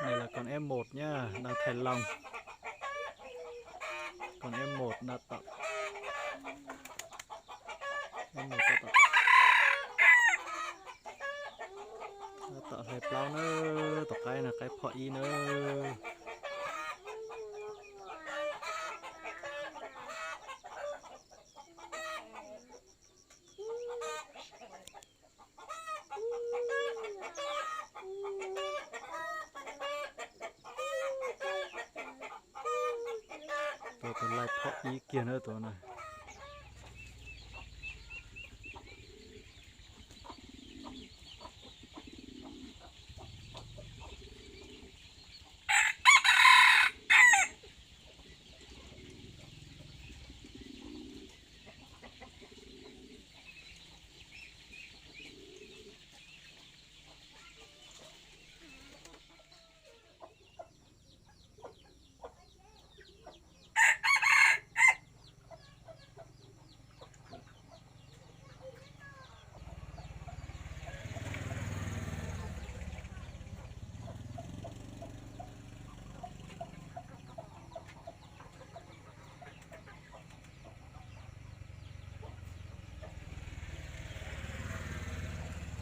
Này là con F một nhá, đang thay lông. Con F một đã tạo, F một đã tạo, đã tạo hle plaub na, tus qaib na, qaib phom ib na. Tus, tus laij phom ib kiag na tus na.